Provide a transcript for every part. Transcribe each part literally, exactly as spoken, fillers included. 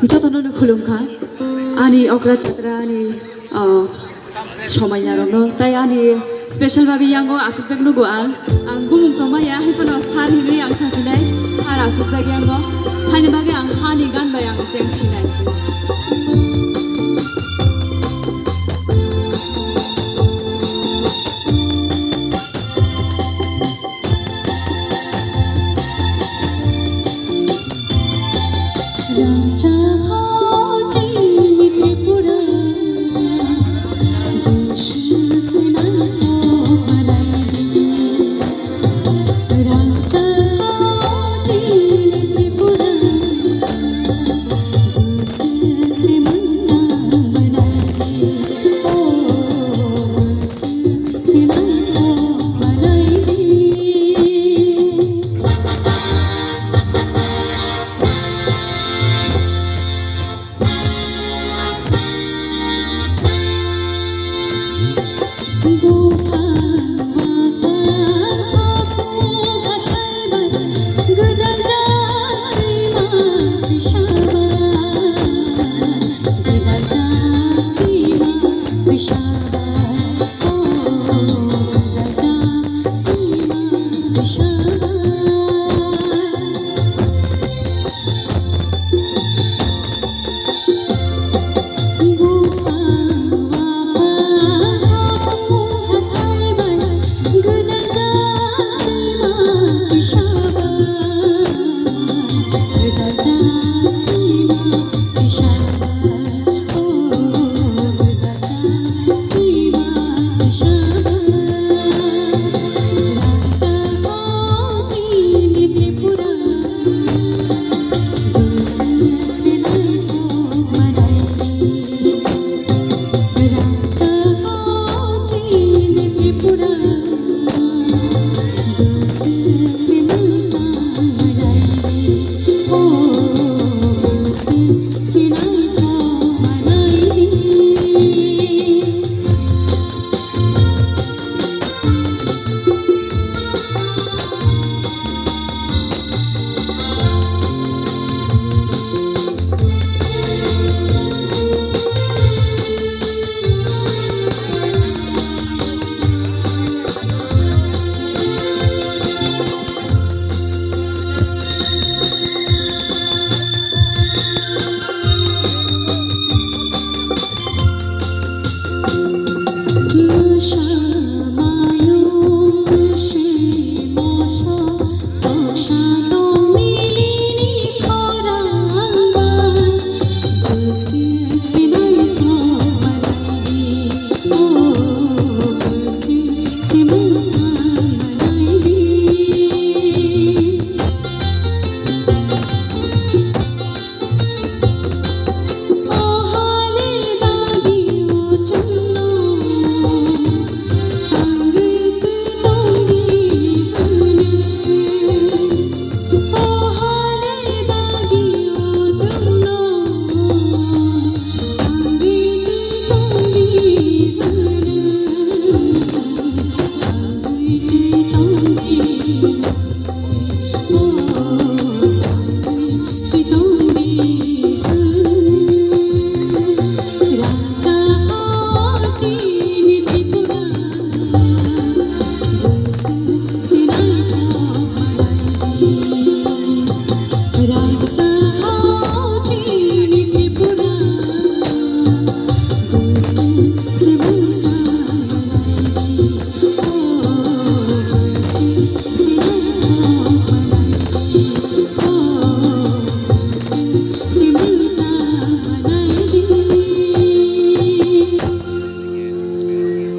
Jotono no khulumkha, ani okra chakra, ani, ah, somaina rokno, tai ani special babi yango asukjak nugo ang, ang bumung tongmaya, hai phano sir hinwi ang sasinai, sir asukjak yango, haini bagwi ang hani gan bai ang cheng sinai.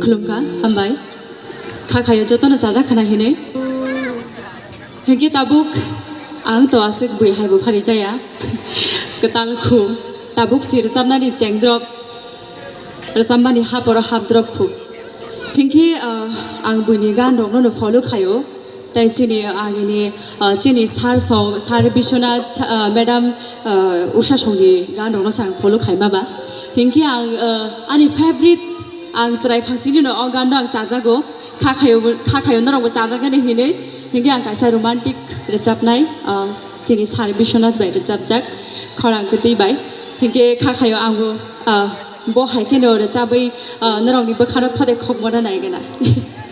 Khulumkha, hambai. Kha khayo jotono chajak khna hinwi. Hinkhe tabuk Ang to aswk bui hai bo phari jaya. Kwtal khu, tabuk si rwchapnani chengdrop, rwchapmani haporo hapdrop khu. Hinkhe, ah, ang buini gan rokno no follow khaio. Tai chini, ah, ini, ah, chini sir song, sir Biswanath, ah, madam, ah, Usha songni gan rokno sang follow khaima ba. Hinkhe ang, ah, ani favorite, ang chwrai phangsini no o gan no ang chajago. Kha khayo, kha khayo norokbo chajakgani hinwi. Hinkhe ang kaisa romantic rwchapnai, ah, chini sir Biswanath bai rwchapjak, khorang kwtwi bai. Hinkhe kha khayo angbo, ah, bo hai kheno rwchabwi, ah, norokni bwkhano khodai khokmano naigena.